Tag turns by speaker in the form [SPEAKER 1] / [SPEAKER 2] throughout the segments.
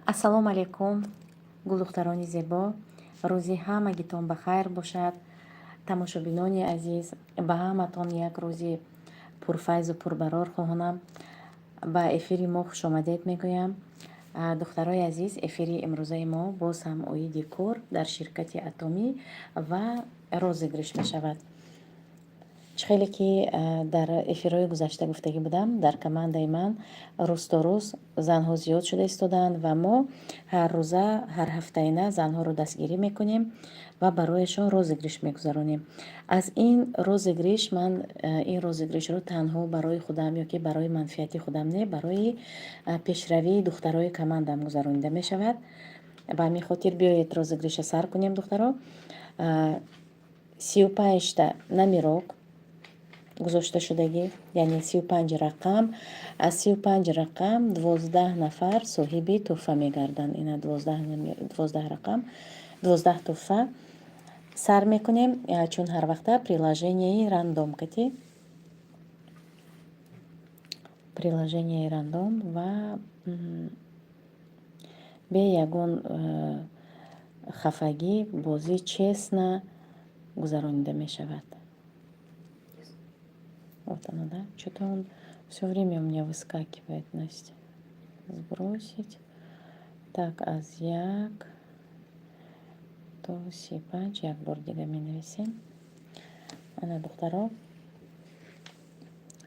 [SPEAKER 1] Ассалому алайкум, гулдухтарони зебо. Рӯзи ҳамагитон ба хайр бошад. Тамошобинони азиз, ба ҳаматон як рӯзи пурфайзу пурбарор хоҳонам. Ба эфири мо хушомадед мегӯям. Духтарои азиз, эфири имрӯзаи мо боз ҳам оиди кор дар ширкати Атомӣ ва розыгрыш мешавад. Чӣ хеле ки дар эфирҳои гузашта гуфтагӣ будам, дар командаи ман рӯз то рӯз занҳо зиёд шуда истодаанд ва мо ҳар рӯза, ҳар ҳафтаина занҳоро дастгирӣ мекунем ва барояшон розыгрыш мегузаронем. Аз ин розыгрыш ман ин розыгрышро танҳо барои худам ё ки барои манфиати худам не, барои пешравии духтарои командам гузаронида мешавад. Ба ҳамин хотир биёед, розыгрыша сар кунем, духтаро. 35-та номерок гузошта шудагӣ, яъне 35 рақам. Аз 35 рақам 12 нафар соҳиби тӯҳфа мегарданд. Ина, 12 рақам, 12 тӯҳфа. Сар мекунем, чун ҳар вақта, приложенияи рандом кати, приложенияи рандом ва бе ягон хафагӣ бозӣ честно гузаронида мешавад. Вот оно, да? Что-то он все время у меня выскакивает, Настя. Сбросить. Так, аз 1 то 35 як бор дига менависем. Ана, духтаро,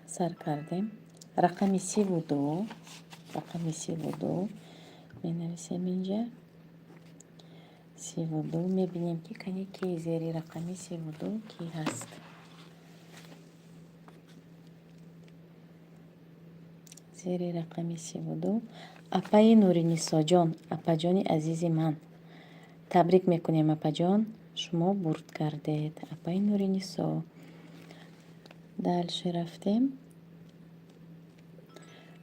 [SPEAKER 1] сар кардем. Рақами 32, рақами 32 менависем инҷа. 32. Мебинем, ки кани, ки зери рақами 32 кӣ ҳаст. Зери рақами 32 апаи Нуринисоҷон, апаҷони азизи ман. Табрик мекунем, апаҷон, шумо бурд кардед. Апаи Нуринисо. Дальше рафтем.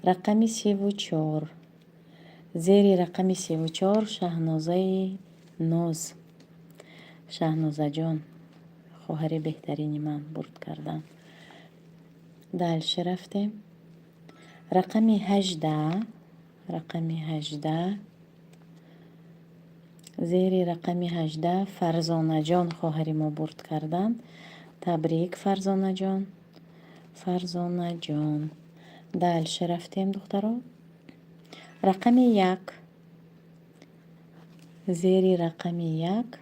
[SPEAKER 1] Рақами 34. Зери рақами 34 Шаҳнозаи Ноз. Шаҳнозаҷон, хоҳари беҳтарини ман, бурд карданд. Дальше рафтем. Рақами 18, рақами 18. Зери рақами 18 Фарзонаҷон, хоҳари мо, бурд карданд. Табрик, Фарзонаҷон. Фарзонаҷон. Дальше рафтем, духтаро. Рақами 1. Зери рақами 1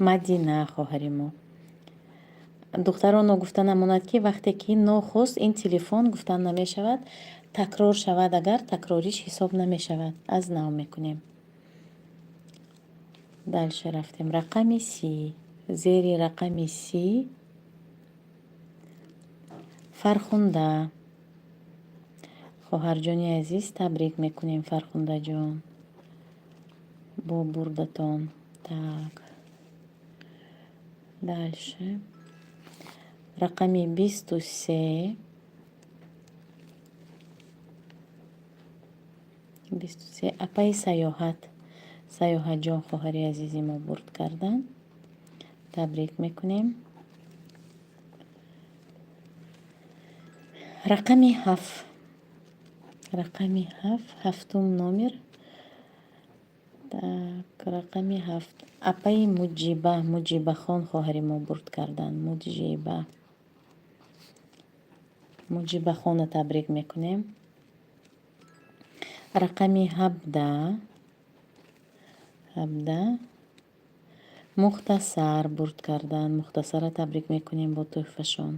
[SPEAKER 1] Мадина, хоҳари мо. Духтаро, ногуфта намонад, ки вақте ки нохост ин телефон гуфтан намешавад, такрор шавад агар, такрориш ҳисоб намешавад. Аз нав мекунем. Дальше рафтем. Рақами 30. Зери рақами 30 Фархунда. Хоҳарҷони азиз, табрик мекунем, Фархундаҷон, бо бурдатон. Так. Дальше. Рақами 23. 23. Апаи Саёҳат. Саёҳатҷон, хоҳари азизи мо, бурд карданд. Табрик мекунем. Рақами 7. Рақами 7, ҳафтум номер. Так, рақами 7. Апаи Муҷиба, Муҷибахон, хоҳари мо, бурд карданд. Муҷиба. Муҷибахонро табрик мекунем. Рақами 17. 17. Мухтасар бурд карданд. Мухтасарро табрик мекунем бо тӯҳфашон.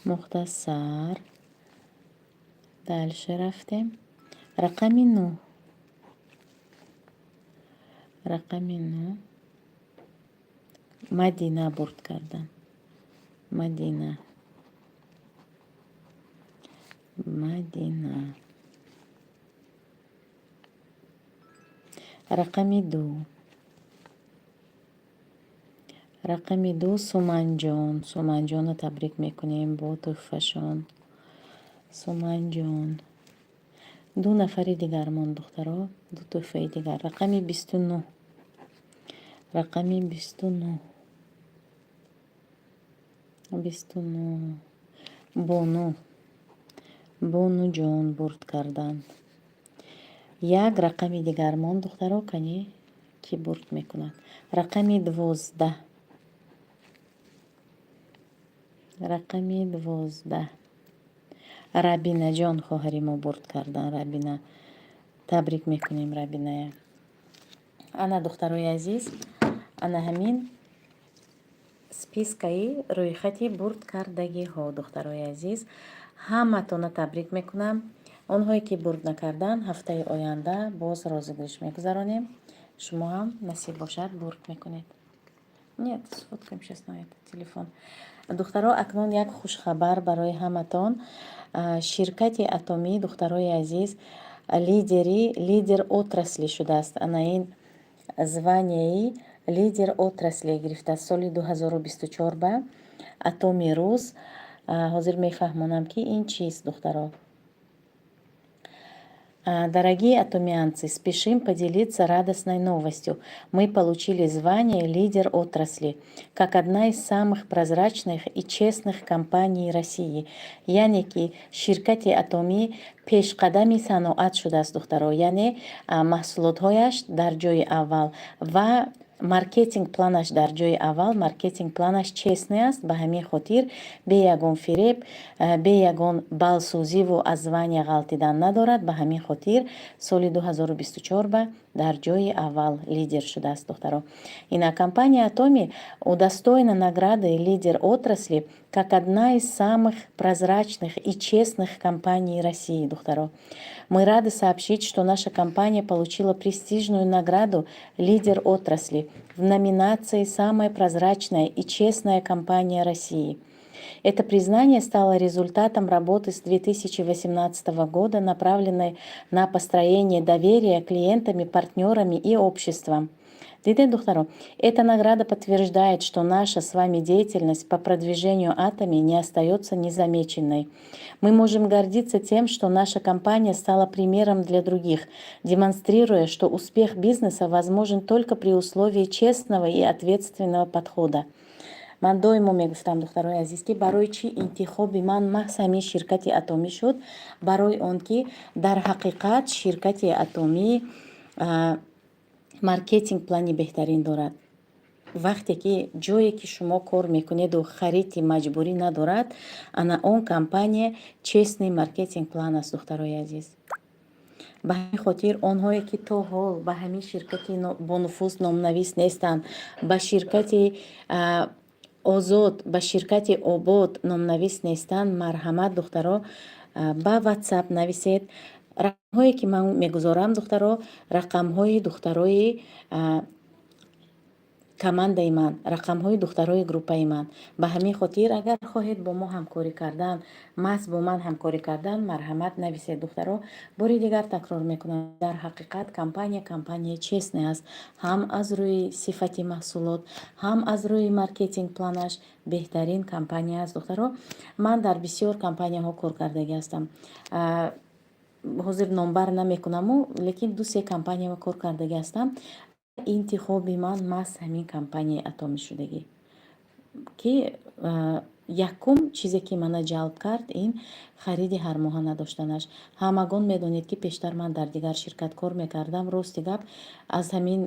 [SPEAKER 1] Мухтасар. Дальше рафтем. Рақами 9. Рақами 9. Мадина бурд карданд. Мадина. Мадина. Рақами 2. Рақами 2 Суманҷон. Суманҷонро табрик мекунем бо тӯҳфашон. Суманҷон. Ду нафари дигар монд, духтаро. Ду тӯҳфаи дигар. Рақами 29. Рақами 29. 29. Бону. Бонуҷон бурд карданд. Як рақами дигар монд, духтаро. Кани, кӣ бурд мекунад? Рақами 12, рақами 12, Рабинаҷон, хоҳари мо бурд кардан. Рабина, табрик мекунем Рабиная. Ана, духтарои азиз, ана ҳамин спискаи рӯйхати бурдкардагиҳо. Духтарои азиз, ҳаматона табрик мекунам. Онҳое ки бурд накарданд, ҳафтаи оянда боз розыгрыш мегузаронем, шумо ҳам насиб бошад, бурд мекунед. Нет, сфоткаем сейчас на этот телефон. Духтаро, акнун як хушхабар барои ҳаматон. Ширкати Атомӣ, духтарои азиз, лидер отрасли шудааст. Ана ин званияи лидер отрасли гирифтааст соли 2024 ба Атоми Рус. Ҳозир мефаҳмонам, ки ин чист, духтаро. Дорогие атомианцы, спешим поделиться радостной новостью. Мы получили звание лидер отрасли как одна из самых прозрачных и честных компаний России. Яъне ки ширкати Атомӣ пешқадами саноат шудааст, духтаро, яъне маҳсулотҳояш дар ҷои аввал ва маркетинг планаш дар ҷои аввал, маркетинг планаш честный аст. Ба ҳамин хотир бе ягон фиреб, бе ягон балсӯзиву аз звания ғалтидан надорад. Ба ҳамин хотир соли 2024 ба дар ҷои аввал лидер шудааст, духтаро. Ина, компания Атоми удостоена награды лидер отрасли как одна из самых прозрачных и честных компаний России. Духтаро, мы рады сообщить, что наша компания получила престижную награду лидер отрасли в номинации «Самая прозрачная и честная компания России». Это признание стало результатом работы с 2018 года, направленной на построение доверия клиентами, партнерами и обществом. Дидед, духтаро, эта награда подтверждает, что наша с вами деятельность по продвижению Атоми не остается незамеченной. Мы можем гордиться тем, что наша компания стала примером для других, демонстрируя, что успех бизнеса возможен только при условии честного и ответственного подхода. Ман доимо мегуфтам, духтарои азиз, ки барои чӣ интихоби ман маҳз ҳамин ширкати Атомӣ шуд? Барои он ки дар ҳақиқат ширкати Атомӣ маркетинг плани беҳтарин дорад. Вақте ки ҷое ки шумо кор мекунеду хариди маҷбурӣ надорад, ана он компания честный маркетинг план аст, духтарои азиз. Ба ҳамин хотир онҳое ки то ҳол ба ҳамин ширкати бонуфуз номнавис нестанд, ба ширкати Озод, ба ширкати Обод номнавис нестанд, марҳамат, духтаро, ба Ватсап нависед. Рақамҳое ки ман мегузорам, духтаро, рақамҳои духтарои командаи ман, рақамҳои духтарои группаи ман. Ба ҳамин хотир агар хоҳед бо мо ҳамкорӣ кардан, маҳз бо ман ҳамкорӣ кардан, марҳамат, нависед, духтаро. Бори дигар такрор мекунам, дар ҳақиқат компания компанияи честный аст, ҳам аз рӯи сифати маҳсулот, ҳам аз рӯи маркетинг планаш беҳтарин компания аст. Духтаро, ман дар бисёр компанияҳо кор кардагӣ ҳастам, ҳозир номбар намекунаму, лекин ду се компанияро кор кардагӣ ҳастам. Интихоби ман маҳз ҳамин компанияи Атомӣ шудагӣ, ки якум чизе ки мана ҷалб кард, ин хариди ҳармоҳа надоштанаш. Ҳамагон медонед, ки пештар ман дар дигар ширкат кор мекардам. Рости гап, аз ҳамин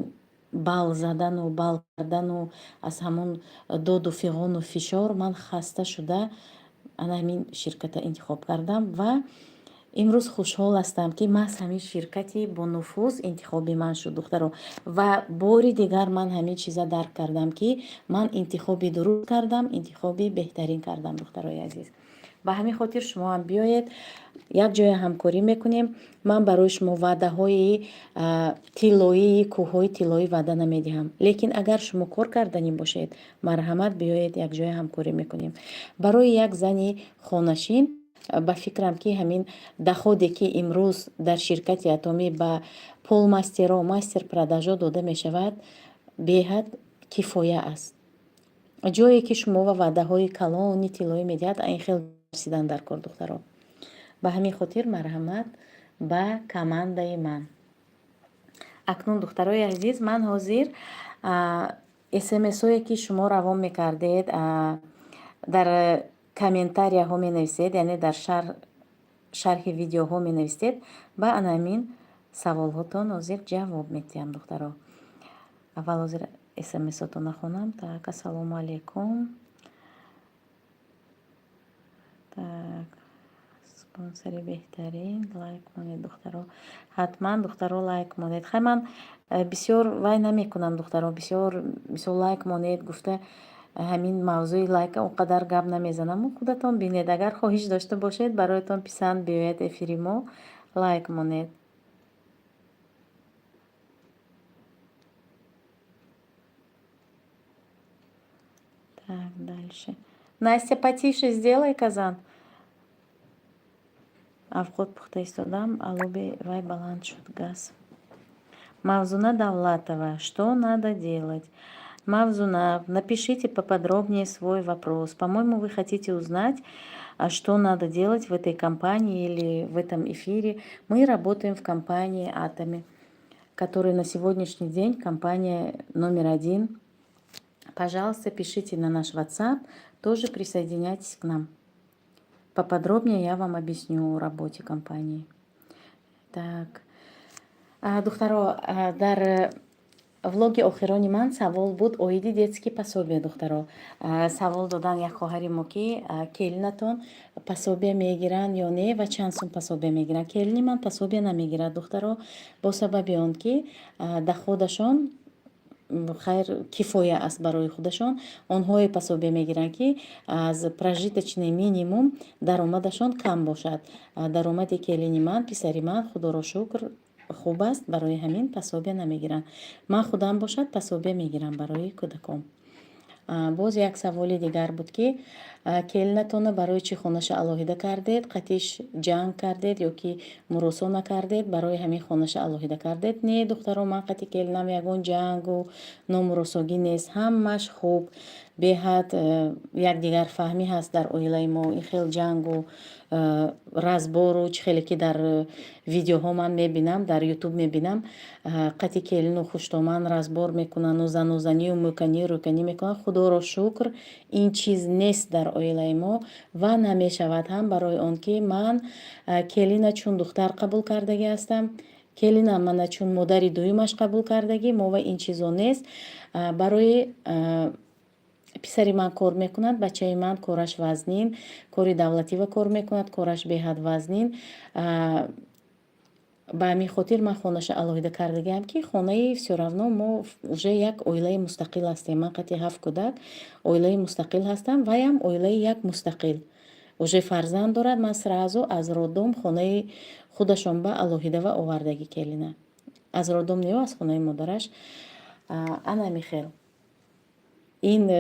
[SPEAKER 1] бал задану бал кардану аз ҳамон доду фиғону фишор ман хаста шуда, ана ҳамин ширката интихоб кардам ва имрӯз хушҳол ҳастам, ки маҳз ҳамин ширкати бонуфуз интихоби ман шуд, духтаро. Ва бори дигар ман ҳамин чиза дарк кардам, ки ман интихоби дуруст кардам, интихоби беҳтарин кардам, духтарои азиз. Ба ҳамин хотир шумо ҳам биёед, як ҷоя ҳамкорӣ мекунем. Ман барои шумо ваъдаҳои тиллоии кӯҳҳои тиллоӣ ваъда намедиҳам, лекин агар шумо кор карданӣ бошед, марҳамат, биёед, якҷоя ҳамкорӣ мекунем. Барои як зани хонашин, ба фикрам, ки ҳамин доходе ки имрӯз дар ширкати Атомӣ ба полмастеро, мастер продажо дода мешавад, беҳад кифоя аст. Ҷое ки шумо ва ваъдаҳои калони тиллоӣ медиҳад, ин хел расидан дар кор, духтаро. Ба ҳамин хотир марҳамат ба командаи ман. Акнун, духтарои азиз, ман ҳозир смсҳое ки шумо равон мекардед, дар комментарияҳо менависед, яъне дар шарҳи видеоҳо менависед, ба ана ҳамин Саволҳотон ҳозир ҷавоб медиҳам, духтаро. Аввал ҳозир смсотонро хонам. Так, ассалому алайкум. Так, спонсори беҳтарин, лайк монед, духтаро. Ҳатман, духтаро, лайк монед. Хай, ман бисёр вай намекунам, духтаро, бисёр мисол лайк монед гуфта, ҳамин мавзӯи лайка он қадар гап намезанам. Худатон бинед, агар хоҳиш дошта бошед, бароятон писанд биёяд эфири мо, лайк монед. Так, дальше. Настя, потише сделай казан. Авқот пухта истодам, алоби вай баланд шуд газ. Мавзуна Давлатова, что надо делать? Мавзуна, напишите поподробнее свой вопрос. По-моему, вы хотите узнать, что надо делать в этой компании или в этом эфире. Мы работаем в компании Атоми, которая на сегодняшний день компания номер один. Пожалуйста, пишите на наш WhatsApp, тоже присоединяйтесь к нам. Поподробнее я вам объясню о работе компании. Так. Духтаро, дар влоги охирони ман савол буд оиди детский пособия, духтаро. Савол додан як хоҳари мо, ки келинатон пособия мегиранд ё не ва чанд сум пособия мегиранд. Келини ман пособия намегирад, духтаро, бо сабаби он ки доходашон хайр кифоя аст барои худашон. Онҳое пособия мегиранд, ки аз прожиточный минимум даромадашон кам бошад. Даромади келини ман, писари ман, худоро шукр, хуб аст, барои ҳамин пособия намегиранд. Ман худам бошад пособия мегирам барои кӯдаком. Боз як саволи дигар буд, ки келинатонро барои чӣ хонаша алоҳида кардед, қатиш ҷанг кардед ё ки муросо накардед, барои ҳамин хонаша алоҳида кардед? Не, духтаро, ман қати келинам ягон ҷангу номуросогӣ нест, ҳамаш хуб, беҳад якдигарфаҳмӣ ҳаст дар оилаи мо. Ин хел ҷангу разбору чӣ хеле ки дар видеоҳо ман мебинам, дар Ютуб мебинам, қати келину хуштоман разбор мекунану занозанию мӯканию рӯканӣ мекунанд, худоро шукр, ин чиз нест дар оилаи мо ва намешавад ҳам, барои он ки ман келина чун духтар қабул кардагӣ ҳастам, келинам мана чун модари дуюмаш қабул кардагӣ, мо ва ин чизо нест. Барои писари ман кор мекунад, бачаи ман кораш вазнин, кори давлатива кор мекунад, кораш беҳад вазнин. Ба ҳамин хотир ман хонаша алоҳида кардагиам, ки хонаи всё равно мо уже як оилаи мустақил ҳастем. Ман қати ҳафт кӯдак оилаи мустақил ҳастам, ваям оилаи як мустақил, уже фарзанд дорад. Ман сразу аз роддом хонаи худашон ба алоҳидава овардагӣ келина, аз роддом не, аз хонаи модараш. Ана ҳамин хел. Ин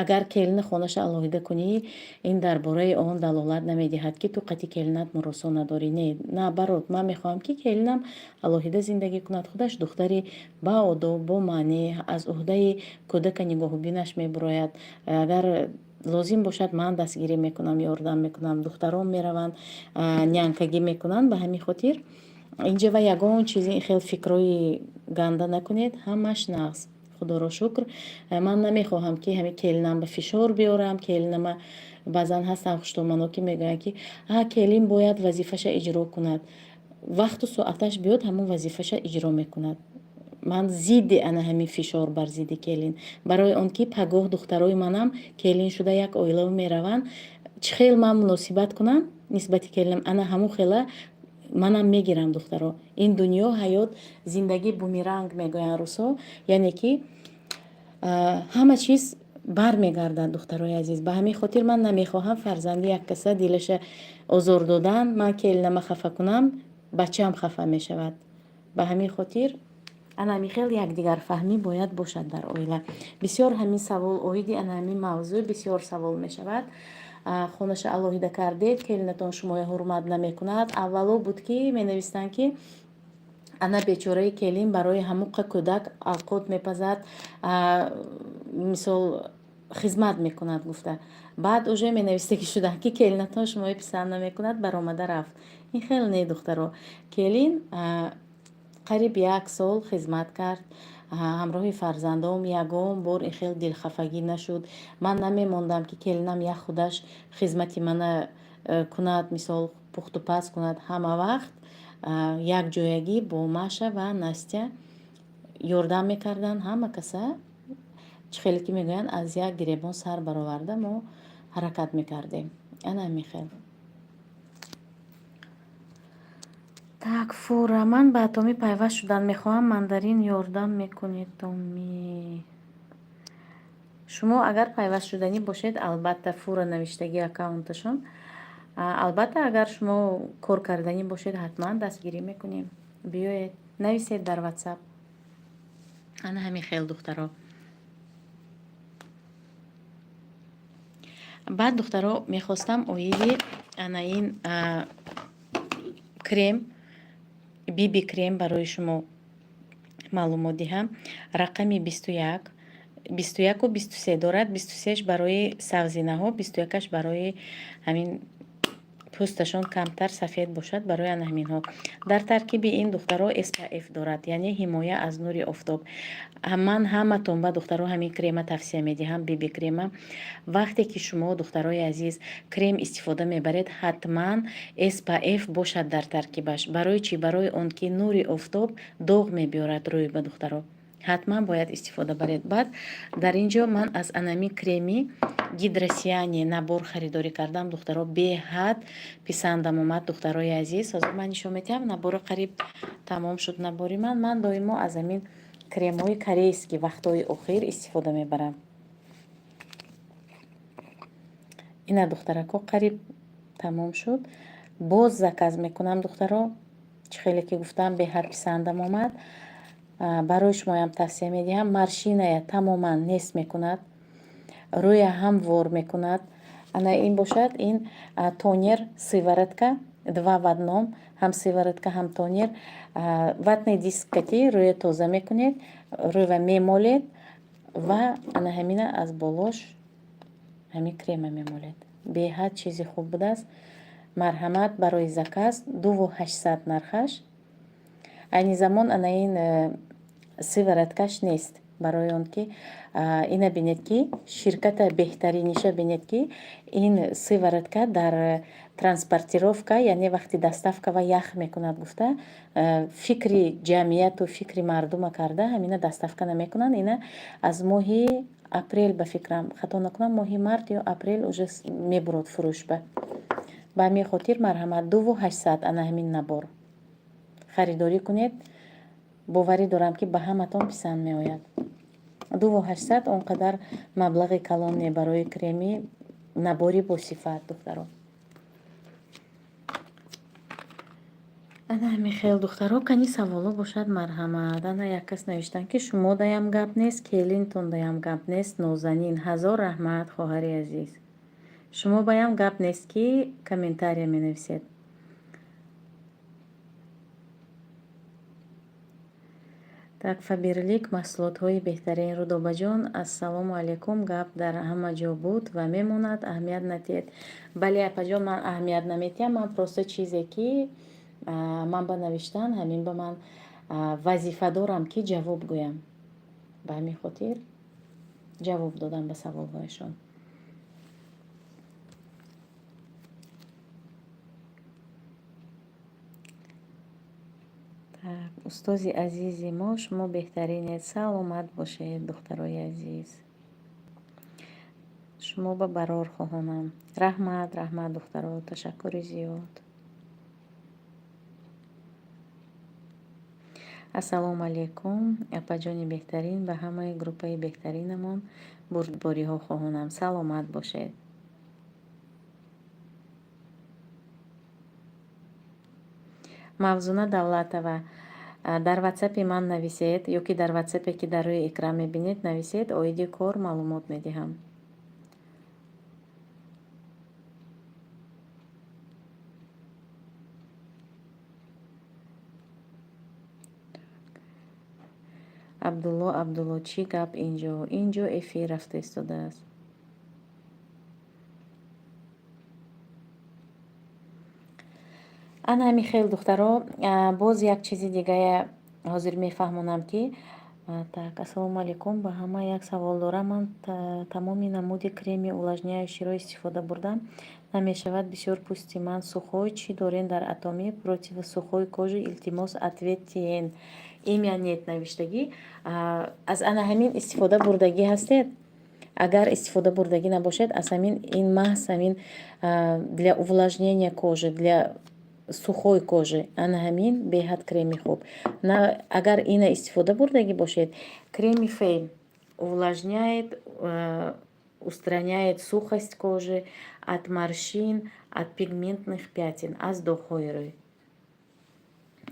[SPEAKER 1] агар келина хонаша алоҳида кунӣ, ин дар бораи он далолат намедиҳад, ки ту қати келинат муросо надорӣ. Не, наоборот, ман мехоҳам, ки келинам алоҳида зиндагӣ кунад. Худаш духтари баодоб, бомаънӣ, аз уҳдаи кӯдака нигоҳубинаш мебурояд. Агар лозим бошад, ман дастгирӣ мекунам, ёрдам мекунам, духтарон мераванд, нянькагӣ мекунанд. Ба ҳамин хотир инҷа ва ягон чизи ин хел фикрҳои ганда накунед, ҳамаш нағз, худоро шукр. Ман намехоҳам, ки ҳамин келинам ба фишор биёрам. Келинама баъзан ҳастанд хуштомано, ки мегӯянд, ки а келин бояд вазифаша иҷро кунад. Вақту соаташ биёд, ҳамон вазифаша иҷро мекунад. Ман зидди ана ҳамин фишор бар зидди келин, барои он ки пагоҳ духтарои манам келин шуда як оила мераванд. Чӣ хел ман муносибат кунам нисбати келинам, ана ҳамон хела манам мегирам, духтаро. Ин дунё, ҳаёт, зиндагӣ бумеранг мегӯянд русҳо, яъне ки ҳама чиз бармегардад, духтарои азиз. Ба ҳамин хотир ман намехоҳам фарзанди як каса дилаша озор додан. Ман келинама хафа кунам, бачаам хафа мешавад. Ба ҳамин хотир ана ҳамин хел якдигарфаҳмӣ бояд бошад дар оила. Бисёр ҳамин савол оиди ана ҳамин мавзӯъ бисёр савол мешавад: хонаша алоҳида кардед, келинатон шумоя ҳурмат намекунад. Аввало буд, ки менавистанд, ки ана бечораи келин барои ҳамуқа кӯдак авқот мепазад, мисол, хизмат мекунад гуфта. Баъд уже менавистагӣ шуданд, ки келинатон шумоя писанд намекунад, баромада рафт. Ин хел не, духтаро. Келин қариб як сол хизмат кард ҳамроҳи фарзандом, ягон бор ин хел дилхафагӣ нашуд. Ман намемондам, ки келинам як худаш хизмати мана кунад, мисол, пухтупаз кунад ҳама вақт. Якҷоягӣ бо Маша ва Настя ёрдам мекарданд ҳама каса. Чӣ хеле ки мегӯянд, аз як гиребон сар бароварда мо ҳаракат мекардем. Ана ҳамин хел. Так, фура, ман ба Атомӣ пайваст шудан мехоҳам, мандарин ёрдам мекунед, Томӣ. Шумо агар пайваст шуданӣ бошед, албатта, фура навиштагӣ аккаунташон. Албатта, агар шумо кор карданӣ бошед, ҳатман дастгирӣ мекунем. Биёед, нависед дар WhatsApp. Ана ҳамин хел, духтаро. Баъд, духтаро, мехостам оиди ана ин крем, биби крем барои шумо маълумот диҳам. Рақами 21, 21-у 23 дорад. 23-ш барои савзинаҳо, 21-аш барои ҳамин пӯсташон камтар сафед бошад, барои ана ҳаминҳо. Дар таркиби ин, духтаро, SPF дорад, яъне ҳимоя аз нури офтоб. Ман ҳаматон ба, духтаро, ҳамин крема тавсия медиҳам, биби крема. Вақте ки шумо, духтарои азиз, крем истифода мебаред, ҳатман SPF бошад дар таркибаш. Барои чӣ? Барои он ки нури офтоб доғ мебиёрад рӯй ба, духтаро. Ҳатман бояд истифода баред. Баъд дар ин ҷо ман аз анами креми гидросиани набор харидорӣ кардам, духтаро, беҳад писандам омад, духтарои азиз. Ҳозир ман нишон медиҳам наборо, қариб тамом шуд набори ман. Ман доимо аз ҳамин кремҳои корейский вақтҳои охир истифода мебарам. Ина, духтарако, қариб тамом шуд. Боз заказ мекунам, духтаро. Чӣ хеле ки гуфтам, беҳад писандам омад. Барои шумоям тавсия медиҳам. Морщиная тамоман нест мекунад, рӯя ҳамвор мекунад. Ана ин бошад, ин тонер, сыворотка два в одном, ҳам сыворотка, ҳам тонер. Ватный диск кати рӯя тоза мекунед, рӯйва мемолед ва ана ҳамина аз болош ҳамин крема мемолед. Беҳад чизи хуб будааст. Марҳамат барои заказ, 2800 нархаш. Айни замон ана ин сывороткаш нест, барои он ки ина бинед, ки ширката беҳтариниша бинед, ки ин сыворотка дар транспортировка, яъне вақти доставка ва ях мекунад гуфта, фикри ҷамъияту фикри мардума карда, ҳамина доставка намекунанд. Ина аз моҳи апрел, ба фикрам, хато накунам, моҳи март ё апрел уже мебурод фурӯшба. Ба ҳамин хотир марҳамат, 2800 ана ҳамин набор харидорӣ кунед. Боварӣ дорам, ки ба ҳаматон писанд меояд. 2800 он қадар маблағи калон не барои креми набори босифат, духтаро. Ана ҳамин хел, духтаро. Кани саволо бошад, марҳамат. Ана як кас навиштанд, ки шумо даям гап нест, келинтон даям гап нест. Нозанин, ҳазор раҳмат, хоҳари азиз. Шумо баям гап нест, ки комментария менависед. Так, Фаберлик маҳсулотҳои беҳтарин. Рудобаҷон, ассалому алайкум. Гап дар ҳама ҷо буд ва мемонад, аҳамият надиҳед. Бале, апаҷон, ман аҳамият наметиҳам. Ман просто чизе ки ман ба навиштан, ҳамин ба ман вазифа дорам, ки ҷавоб гӯям. Ба ҳамин хотир ҷавоб додам ба саволҳояшон. Так, устози азизи мо, шумо беҳтаринед, саломат бошед, духтарои азиз. Шумо ба барор хоҳонам. Раҳмат, раҳмат, духтаро, ташаккури зиёд. Ассалому алайкум, апаҷони беҳтарин, ба ҳамаи группаи беҳтаринамон бурдбориҳо хоҳонам. Саломат бошед. Мавзуна Давлатова, дар ватсапи ман нависед ё ки дар ватсапе, ки дар рӯи экран мебинед, нависед, оиди кор маълумот медиҳам. Абдулло, Абдулло, чӣ гап инҷо? Инҷо эфир рафта истодааст. Ана ҳамин хел, духтаро. Боз як чизи дигая ҳозир мефаҳмонам, ки Так, ассалому алайкум ба ҳама. Як савол дорам. Ман тамоми намуди креми увлажняющий ро истифода бурдам, намешавад. Бисёр пӯсти ман сухой. Чӣ дорем дар Атомӣ против сухой кожи? Илтимос, ответ тиен. Имя нет навиштагӣ. Аз ана ҳамин истифода бурдагӣ ҳастед? Агар истифода бурдагӣ набошед, аз ҳамин, ин маҳз ҳамин для увлажнения кожи, для сухой кожи, ана ҳамин беҳад креми хуб. На, агар ина истифода бурдагӣ бошед, креми Фейм увлажняет, устраняет сухость кожи, от морщин, от пигментных пятен, аз доғҳои рӯй.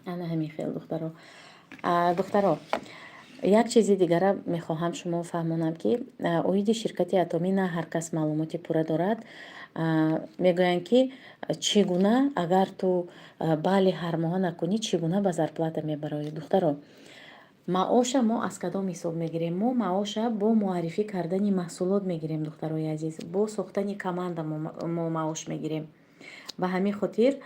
[SPEAKER 1] Ана ҳамин хел, духтаро. Духтаро, як чизи дигара мехоҳам шумо фаҳмонам, ки оиди ширкати Атомӣ на ҳар кас маълумоти пурра дорад. Мегӯянд, ки чӣ гуна, агар ту балли ҳармоҳа накунӣ, чӣ гуна ба зарплата мебароӣ? Духтаро, маоша мо аз кадом ҳисоб мегирем? Мо маоша бо муаррифӣ кардани маҳсулот мегирем, духтарои азиз, бо сохтани команда мо маош мегирем. Ба ҳамин хотир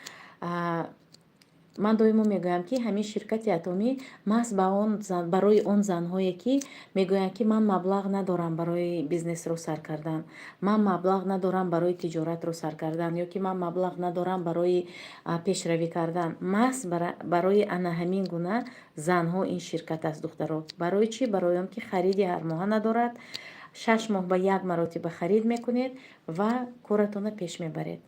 [SPEAKER 1] ман доимо мегӯям, ки ҳамин ширкати Атомӣ маҳз ба он барои он занҳое, ки мегӯянд, ки ман маблағ надорам барои бизнесро сар кардан, ман маблағ надорам барои тиҷоратро сар кардан ё ки ман маблағ надорам барои пешравӣ кардан, маҳз барои ана ҳамин гуна занҳо ин ширкат аст, духтаро. Барои чӣ? Барои он ки хариди ҳармоҳа надорад, 6 моҳ ба як маротиба харид мекунед ва коратонро пеш мебаред.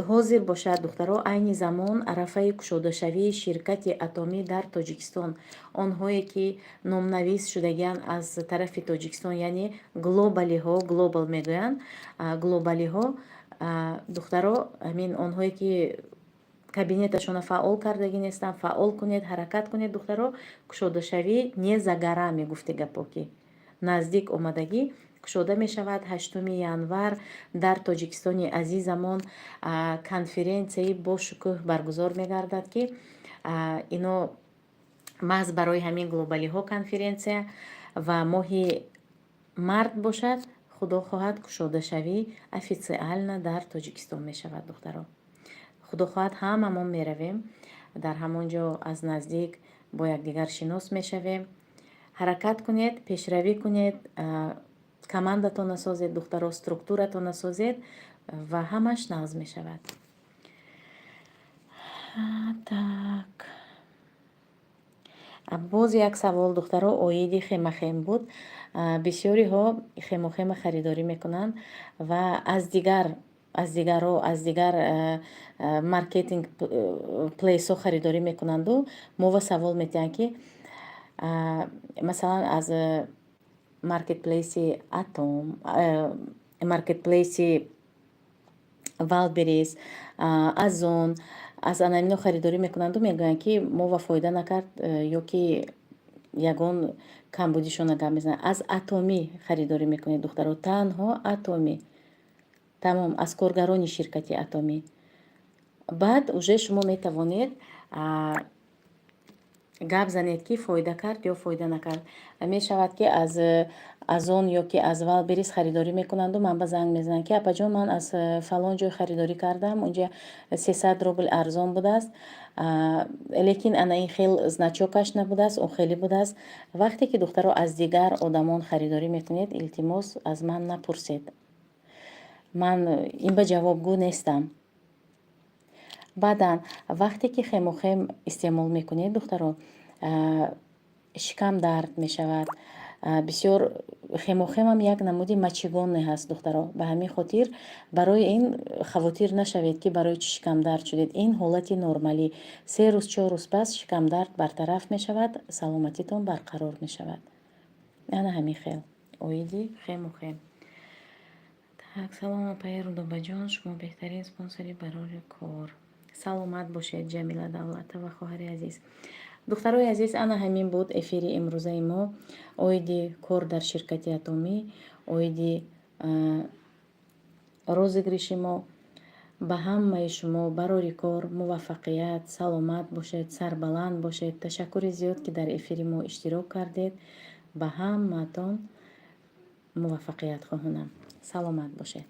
[SPEAKER 1] Ҳозир бошад, духтаро, айни замон арафаи кушодашавии ширкати Атомӣ дар Тоҷикистон. Онҳое, ки номнавис шудагианд аз тарафи Тоҷикистон, яъне глобалиҳо, глобал мегӯянд, глобалиҳо, духтаро, ҳамин онҳое, ки кабинеташонро фаъол кардагӣ нестанд, фаъол кунед, ҳаракат кунед, духтаро. Кушодашавӣ не за горами, гуфте гапо, ки наздик омадагӣ, кушода мешавад. 8 январ дар Тоҷикистони азизамон конференсияи бошукӯҳ баргузор мегардад, ки ино маҳз барои ҳамин глобалиҳо конференсия. Ва моҳи март бошад, худо хоҳад, кушодашавӣ официально дар Тоҷикистон мешавад, духтаро. Худо хоҳад, ҳамамон меравем, дар ҳамон ҷо аз наздик бо якдигар шинос мешавем. Ҳаракат кунед, пешравӣ кунед, командатонро созед, духтаро, структуратонро созед ва ҳамаш нағз мешавад. Так, боз як савол, духтаро, оиди хемохим буд. Бисёриҳо хемохема харидорӣ мекунанд ва аз дигарро, аз дигар маркетинг плейсҳо харидорӣ мекунанду мова савол метиҳанд, ки масалан, аз маркетплейси Атом, маркетплейси Вайлдберриз, Озон, аз анамино харидорӣ мекунанду мегӯянд, ки мова фоида накард ё ки ягон камбудишона гап мезананд. Аз Атомӣ харидорӣ мекунед, духтаро, танҳо Атомӣ, тамом, аз коргарони ширкати Атомӣ. Баъд уже шумо метавонед гап занед, ки фоида кард ё фоида накард. Мешавад, ки аз Озон ё ки аз Вайлдберриз харидорӣ мекунанду ман ба занг мезананд, ки апаҷон, ман аз фалон ҷой харидорӣ кардам, унҷа 300 рубл арзон будааст, лекин ана ин хел значок аш набудааст, он хеле будааст. Вақте ки, духтаро, аз дигар одамон харидорӣ мекунед, илтимос, аз ман напурсед, ман ин ба ҷавобгӯ нестам. Баъдан, вақте ки хемохем истеъмол мекунед, духтаро, шикам дард мешавад бисёр. Хемохемам як намуди мочегонный ҳаст, духтаро. Ба ҳамин хотир барои ин хавотир нашавед, ки барои чӣ шикамдард шудед. Ин ҳолати нормалӣ. 3 рӯз, 4 рӯз пас шикамдард бартараф мешавад, саломатитон барқарор мешавад. Ана ҳамин хел оиди хемохем. Так, салом, апаи Рудобаҷон, шумо беҳтарин спонсори барори кор. Саломат бошед, Ҷамила Давлатова, хоҳари азиз. Духтарои азиз, ана ҳамин буд эфири имрӯзаи мо оиди кор дар ширкати Атомӣ, оиди розыгрыш и мо. Ба ҳамаи шумо барори кор, муваффақият, саломат бошед, сарбаланд бошед. Ташаккури зиёд, ки дар эфири мо иштирок кардед. Ба ҳамаатон муваффақият хоҳонам. Саломат бошед.